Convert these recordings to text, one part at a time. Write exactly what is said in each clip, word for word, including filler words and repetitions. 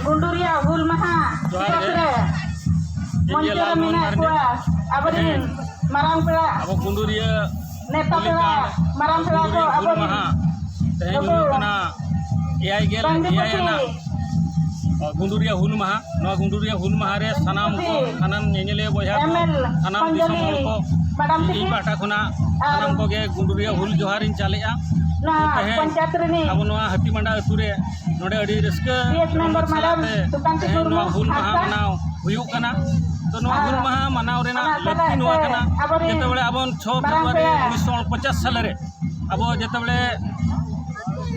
ᱜᱩᱰᱩᱨᱤᱭᱟᱹ ᱦᱩᱞ ᱢᱟᱦᱟ ᱡᱚᱦᱟᱨ ᱜᱮ᱾ ᱫᱤᱵᱚᱥ ᱨᱮ ᱤᱧ ᱜᱮ ᱢᱚᱧᱪᱚ ᱨᱮ ᱞᱟᱞᱢᱳᱦᱚᱱ ᱢᱮᱱᱟᱜ ᱢᱟᱨᱰᱤ᱾ ᱠᱚᱣᱟ ᱟᱵᱚᱨᱮᱱ ᱛᱮᱦᱮᱧ ᱢᱟᱨᱟᱝ ᱯᱮᱲᱟ, ᱟᱵᱚ ᱜᱩᱰᱩᱨᱤᱭᱟᱹ ᱱᱮᱛᱟ ᱯᱮᱲᱟ, ᱦᱩᱞᱤᱠᱟᱱᱰ, ᱢᱟᱨᱟᱝ ᱯᱮᱲᱟ ᱠᱚ, ᱜᱩᱰᱩᱨᱤᱭᱟᱹ ᱦᱩᱞ ᱟᱵᱚᱨᱮᱱ ᱢᱟᱦᱟ ᱛᱮᱦᱮᱧ ᱱᱩᱠᱩ ᱦᱩᱭᱩᱜ ᱠᱟᱱᱟ ᱮᱭᱟᱭ ᱜᱮᱞ ᱮᱭᱟᱭ ᱟᱱᱟᱜ ᱜᱩᱰᱩᱨᱤᱭᱟᱹ ᱦᱩᱞ ᱢᱟᱦᱟ᱾ ᱱᱚᱣᱟ ᱜᱩᱰᱩᱨᱤᱭᱟᱹ ᱦᱩᱞ ᱢᱟᱦᱟ ᱨᱮ ᱥᱟᱱᱟᱢ ᱠᱚ, ᱥᱟᱱᱟᱢ ᱧᱮᱧᱮᱞᱤᱭᱟᱹ ᱵᱚᱭᱦᱟ ᱠᱚ, ᱥᱟᱱᱟᱢ ᱫᱤᱥᱚᱢ ᱦᱚᱲ ᱠᱚ, ᱤᱧ ᱯᱟᱦᱴᱟ ᱠᱷᱚᱱᱟᱜ ᱥᱟᱱᱟᱢ ᱠᱚᱜᱮ ᱜᱩᱰᱩᱨᱤᱭᱟᱹ ᱦᱩᱞ ᱡᱚᱦᱟᱨᱤᱧ ᱪᱟᱞᱮᱜᱼᱟ᱾ ᱛᱮᱦᱮᱧ ᱟᱵᱚ ᱱᱚᱣᱟ ᱦᱟᱹᱛᱤᱢᱟᱰᱟ ᱟᱹᱛᱩ ᱨᱮ ᱱᱚᱰᱮ ᱟᱹᱰᱤ ᱨᱟᱹᱥᱠᱟᱹ ᱨᱚᱢᱚᱡᱽ ᱥᱟᱞᱟᱜ ᱛᱮ ᱛᱮᱦᱮᱧ ᱱᱚᱣᱟ ᱦᱩᱞ ᱢᱟᱦᱟ ᱢᱟᱱᱟᱣ ᱦᱩᱭᱩᱜ ᱠᱟᱱᱟ᱾ ᱛᱚ, ᱱᱚᱣᱟ ᱦᱩᱞ ᱢᱟᱦᱟ ᱢᱟᱱᱟᱣ ᱨᱮᱱᱟᱜ ᱞᱟᱹᱠᱛᱤ ᱱᱚᱣᱟ ᱠᱟᱱᱟ, ᱡᱮᱛᱮ ᱵᱮᱲᱮ ᱟᱵᱚ ᱪᱷᱚ ᱯᱷᱮᱵᱽᱨᱩᱣᱟᱨᱤ ᱩᱱᱤᱥᱥᱚ ᱯᱚᱧᱪᱟᱥ ᱥᱟᱞᱮ ᱨᱮ ᱟᱵᱚ ᱡᱮᱛᱮ ᱵᱮᱲᱮ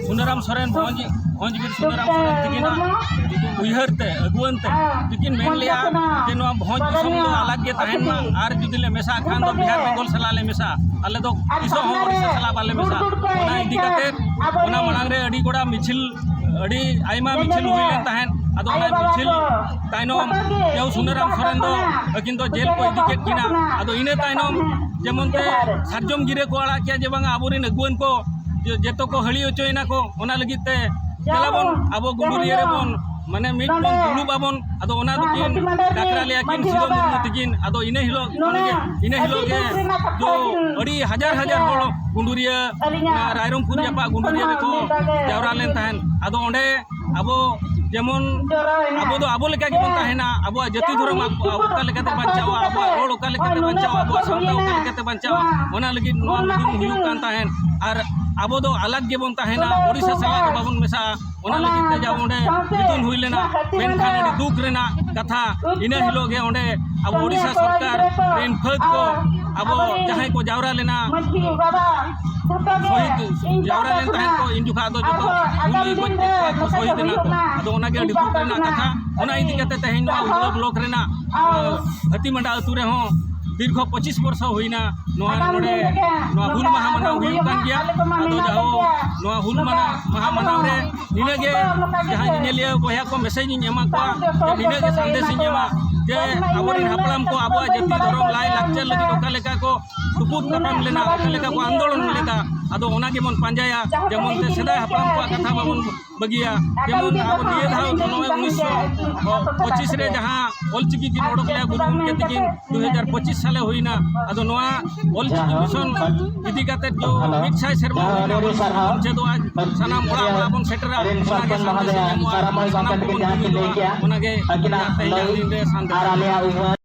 ᱥᱩᱱᱟᱹᱨᱟᱢ ᱥᱚᱨᱮᱱ, ᱵᱷᱚᱸᱡᱽ, ᱵᱷᱚᱸᱡᱽ ᱵᱤᱨ ᱥᱩᱱᱟᱹᱨᱟᱢ ᱥᱚᱨᱮᱱ ᱛᱤᱠᱤᱱᱟᱜ ᱩᱭᱦᱟᱹᱨ ᱛᱮ, ᱟᱹᱜᱩᱣᱟᱹᱱ ᱛᱮ ᱛᱤᱠᱤᱱ ᱢᱮᱱ ᱞᱮᱜᱼᱟ ᱡᱮ ᱱᱚᱣᱟ ᱵᱷᱚᱸᱡᱽ ᱫᱤᱥᱚᱢ ᱫᱚ ᱟᱞᱟᱜᱽ ᱜᱮ ᱛᱟᱦᱮᱱ ᱢᱟ, ᱟᱨ ᱡᱩᱫᱤ ᱞᱮ ᱢᱮᱥᱟᱜ ᱠᱷᱟᱱ ᱫᱚ ᱵᱤᱦᱟᱨ ᱵᱮᱝᱜᱚᱞ ᱥᱟᱞᱟᱜ ᱞᱮ ᱢᱮᱥᱟᱜᱼᱟ, ᱟᱞᱮ ᱫᱚ ᱛᱤᱥ ᱦᱚᱸ ᱳᱰᱤᱥᱟ ᱥᱟᱞᱟᱜ ᱵᱟᱞᱮ ᱢᱮᱥᱟᱜᱼᱟ᱾ ᱚᱱᱟ ᱤᱫᱤ ᱠᱟᱛᱮ ᱚᱱᱟ ᱢᱟᱲᱟᱝ ᱨᱮ ᱟᱹᱰᱤ ᱜᱚᱴᱟ ᱢᱤᱪᱷᱤᱞ, ᱟᱹᱰᱤ ᱟᱭᱢᱟ ᱢᱤᱪᱷᱤᱞ ᱦᱩᱭ ᱞᱮᱱ ᱛᱟᱦᱮᱸᱫ᱾ ᱟᱫᱚ ᱚᱱᱟ ᱢᱤᱪᱷᱤᱞ ᱛᱟᱭᱱᱚᱢ ᱡᱮᱦᱩ ᱥᱩᱱᱟᱹᱨᱟᱢ ᱥᱚᱨᱮᱱ ᱫᱚ ᱟᱹᱠᱤᱱ ᱫᱚ ᱡᱮᱞ ᱠᱚ ᱤᱫᱤ ᱠᱮᱫ ᱠᱤᱱᱟ᱾ ᱟᱫᱚ ᱤᱱᱟᱹ ᱛᱟᱭᱱᱚᱢ ᱡᱮᱢᱚᱱ ᱛᱮ ᱥᱟᱨᱡᱚᱢ ᱜᱤᱨᱟᱹ ᱠᱚ ᱟᱲᱟᱜ ᱠᱮᱜᱼᱟ ᱡᱮ ᱵᱟᱝᱟ ᱟᱵᱚᱨᱮᱱ ᱟᱹᱜᱩᱣᱟᱹᱱ ᱠᱚ ᱡᱚ-, ᱡᱚᱛᱚ ᱠᱚ ᱦᱟᱹᱲᱤ ᱦᱚᱪᱚᱭᱮᱱᱟ ᱠᱚ, ᱚᱱᱟ ᱞᱟᱹᱜᱤᱫ ᱛᱮ ᱫᱮᱞᱟ ᱵᱚᱱ ᱟᱵᱚ ᱜᱩᱰᱩᱨᱤᱭᱟᱹ ᱨᱮᱵᱚᱱ ᱢᱟᱱᱮ ᱢᱤᱫ ᱵᱚᱱ ᱫᱩᱲᱩᱵ ᱟᱵᱚᱱ᱾ ᱟᱫᱚ ᱚᱱᱟ ᱫᱚᱠᱤᱱ ᱰᱟᱠᱨᱟ ᱞᱮᱭᱟ ᱠᱤᱱ ᱥᱤᱫᱚ ᱢᱩᱨᱢᱩ ᱛᱤᱠᱤᱱ᱾ ᱟᱫᱚ ᱤᱱᱟᱹ ᱦᱤᱞᱳᱜ ᱠᱷᱚᱱ ᱜᱮ, ᱤᱱᱟᱹ ᱦᱤᱞᱳᱜ ᱜᱮ ᱡᱚ ᱟᱹᱰᱤ ᱦᱟᱡᱟᱨ ᱦᱟᱡᱟᱨ ᱦᱚᱲ ᱜᱩᱰᱩᱨᱤᱭᱟᱹ, ᱚᱱᱟ ᱨᱟᱭᱨᱚᱝᱯᱩᱨ ᱡᱟᱯᱟᱜ ᱜᱩᱰᱩᱨᱤᱭᱟᱹ ᱨᱮᱠᱚ ᱡᱟᱣᱨᱟ ᱞᱮᱱ ᱛᱟᱦᱮᱸᱫ᱾ ᱟᱫᱚ ᱚᱸᱰᱮ ᱟᱵᱚ ᱡᱮᱢᱚᱱ ᱟᱵᱚ ᱫᱚ ᱟᱵᱚ ᱞᱮᱠᱟ ᱜᱮᱵᱚᱱ ᱛᱟᱦᱮᱱᱟ, ᱟᱵᱚᱣᱟᱜ ᱡᱟᱹᱛᱤ ᱫᱷᱚᱨᱚᱢ ᱟᱵᱚ ᱚᱠᱟ ᱞᱮᱠᱟᱛᱮ ᱵᱟᱧᱪᱟᱣᱟ, ᱟᱵᱚᱣᱟᱜ ᱨᱚᱲ ᱚᱠᱟ ᱞᱮᱠᱟᱛᱮ ᱵᱟᱧᱪᱟᱣᱟ, ᱟᱵᱚᱣᱟᱜ ᱥᱟᱶᱛᱟ ᱚᱠᱟ ᱞᱮᱠᱟᱛᱮ ᱵᱟᱧᱪᱟᱣᱟ, ᱚᱱᱟ ᱞᱟᱹᱜᱤᱫ ᱱᱚᱣᱟ ᱢᱤᱴᱤᱝ ᱦᱩᱭᱩᱜ ᱠᱟᱱ ᱛᱟᱦᱮᱸᱫ᱾ ᱟᱨ ᱟᱵᱚ ᱫᱚ ᱟᱞᱟᱜᱽ ᱜᱮᱵᱚᱱ ᱛᱟᱦᱮᱱᱟ, ᱳᱰᱤᱥᱟ ᱥᱟᱞᱟᱜ ᱫᱚ ᱵᱟᱵᱚᱱ ᱢᱮᱥᱟᱜᱼᱟ, ᱚᱱᱟ ᱞᱟᱹᱜᱤᱫ ᱛᱮ ᱡᱟ ᱚᱸᱰᱮ ᱢᱤᱫᱩᱱ ᱦᱩᱭ ᱞᱮᱱᱟ᱾ ᱢᱮᱱᱠᱷᱟᱱ ᱟᱹᱰᱤ ᱫᱩᱠ ᱨᱮᱱᱟᱜ ᱠᱟᱛᱷᱟ, ᱤᱱᱟᱹ ᱦᱤᱞᱳᱜ ᱜᱮ ᱚᱸᱰᱮ ᱟᱵᱚ ᱳᱰᱤᱥᱟ ᱥᱚᱨᱠᱟᱨ ᱨᱮᱱ ᱯᱷᱟᱹᱫ ᱠᱚ ᱟᱵᱚ ᱡᱟᱦᱟᱸᱭ ᱠᱚ ᱡᱟᱣᱨᱟ ᱞᱮᱱᱟ, ᱥᱚᱦᱤᱫ ᱡᱟᱣᱨᱟ ᱞᱮᱱ ᱛᱟᱦᱮᱸᱫ ᱠᱚ, ᱤᱱ ᱡᱚᱠᱷᱟᱜ ᱫᱚ ᱡᱚᱛᱚ ᱜᱩᱞᱤ ᱜᱚᱡ ᱠᱮᱫ ᱠᱚᱣᱟ ᱠᱚ, ᱥᱚᱦᱤᱫ ᱮᱱᱟ ᱠᱚ᱾ ᱟᱫᱚ ᱚᱱᱟᱜᱮ ᱟᱹᱰᱤ ᱫᱩᱠ ᱨᱮᱱᱟᱜ ᱠᱟᱛᱷᱟ᱾ ᱚᱱᱟ ᱤᱫᱤ ᱠᱟᱛᱮ ᱛᱮᱦᱮᱧ ᱱᱚᱣᱟ ᱩᱫᱽᱲᱟ ᱵᱞᱚᱠ ᱨᱮᱱᱟᱜ, ᱟᱸ, ᱦᱟᱹᱛᱤᱢᱟᱰᱟ ᱟᱹᱛᱩ ᱨᱮᱦᱚᱸ ᱫᱤᱨᱜᱷᱚ ᱯᱚᱸᱪᱤᱥ ᱵᱚᱨᱥᱚ ᱦᱩᱭᱱᱟ ᱱᱚᱣᱟ ᱱᱚᱰᱮ ᱱᱚᱣᱟ ᱦᱩᱞ ᱢᱟᱦᱟ ᱢᱟᱱᱟᱣ ᱦᱩᱭᱩᱜ ᱠᱟᱱ ᱜᱮᱭᱟ᱾ ᱟᱫᱚ ᱡᱟᱦᱳ ᱱᱚᱣᱟ ᱦᱩᱞ ᱢᱟᱱᱟ-, ᱢᱟᱦᱟ ᱢᱟᱱᱟᱣ ᱨᱮ ᱱᱤᱱᱟᱹᱜᱮ ᱡᱟᱦᱟᱸ ᱧᱮᱧᱮᱞᱤᱭᱟᱹ ᱵᱚᱭᱦᱟ ᱠᱚ ᱢᱮᱥᱮᱡᱽ ᱤᱧ ᱮᱢᱟ ᱠᱚᱣᱟ, ᱡᱮ ᱱᱤᱱᱟᱹᱜᱮ ᱥᱟᱸᱫᱮᱥ ᱤᱧ ᱮᱢᱟ ᱡᱮ ᱟᱵᱚᱨᱮᱱ ᱦᱟᱯᱲᱟᱢ ᱠᱚ ᱟᱵᱚᱣᱟᱜ ᱡᱟᱹᱛᱤ ᱫᱷᱚᱨᱚᱢ ᱞᱟᱭ ᱞᱟᱠᱪᱟᱨ ᱞᱟᱹᱜᱤᱫ ᱚᱠᱟ ᱞᱮᱠᱟ ᱠᱚ ᱛᱩᱯᱩᱫ ᱛᱟᱯᱟᱢ ᱞᱮᱱᱟ, ᱚᱠᱟ ᱞᱮᱠᱟ ᱠᱚ ᱟᱱᱫᱳᱞᱚᱱ ᱞᱮᱫᱟ, ᱟᱫᱚ ᱚᱱᱟ ᱜᱮᱵᱚᱱ ᱯᱟᱸᱡᱟᱭᱟ, ᱡᱮᱢᱚᱱ ᱛᱮ ᱥᱮᱫᱟᱭ ᱦᱟᱯᱲᱟᱢ ᱠᱚᱣᱟᱜ ᱠᱟᱛᱷᱟ ᱵᱟᱵᱚᱱ ᱵᱟᱹᱜᱤᱭᱟ᱾ ᱡᱮᱢᱚᱱ ᱟᱵᱚ ᱱᱤᱭᱟᱹ ᱫᱷᱟᱣ ᱱᱚᱜᱼᱚᱭ ᱩᱱᱤᱥᱥᱚ ᱯᱚᱸᱪᱤᱥ ᱨᱮ ᱡᱟᱦᱟᱸ ᱚᱞᱪᱤᱠᱤ ᱠᱤᱱ ᱚᱰᱚᱠ ᱞᱮᱫᱟ ᱜᱩᱨᱩ ᱜᱚᱢᱠᱮ ᱛᱟᱹᱠᱤᱱ, ᱫᱩ ᱦᱟᱡᱟᱨ ᱯᱚᱸᱪᱤᱥ ᱥᱟᱞᱮ ᱦᱩᱭᱱᱟ᱾ ᱟᱫᱚ ᱱᱚᱣᱟ ᱚᱞᱪᱤᱠᱤ ᱢᱤᱥᱚᱱ ᱤᱫᱤ ᱠᱟᱛᱮ ᱡᱚ ᱢᱤᱫ ᱥᱟᱭ ᱥᱮᱨᱢᱟ ᱦᱩᱭᱱᱟ, ᱵᱚᱱ ᱪᱮᱫᱚᱜᱼᱟ, ᱥᱟᱱᱟᱢ ᱚᱲᱟᱜ ᱚᱲᱟᱜ ᱵᱚᱱ ᱥᱮᱴᱮᱨᱟ, ᱚᱱᱟᱜᱮ ᱥᱟᱸᱫᱮᱥ ᱤᱧ ᱮᱢᱚᱜᱼᱟ, ᱥᱟᱱᱟᱢ ᱠᱚᱵᱚᱱ ᱡᱩᱢᱤᱫᱚᱜᱼᱟ, ᱚᱱᱟᱜᱮ ᱤᱧᱟᱹᱜ ᱛᱮᱦᱮᱧᱟᱜ ᱫᱤᱱ ᱨᱮ ᱥᱟᱸᱫᱮᱥ᱾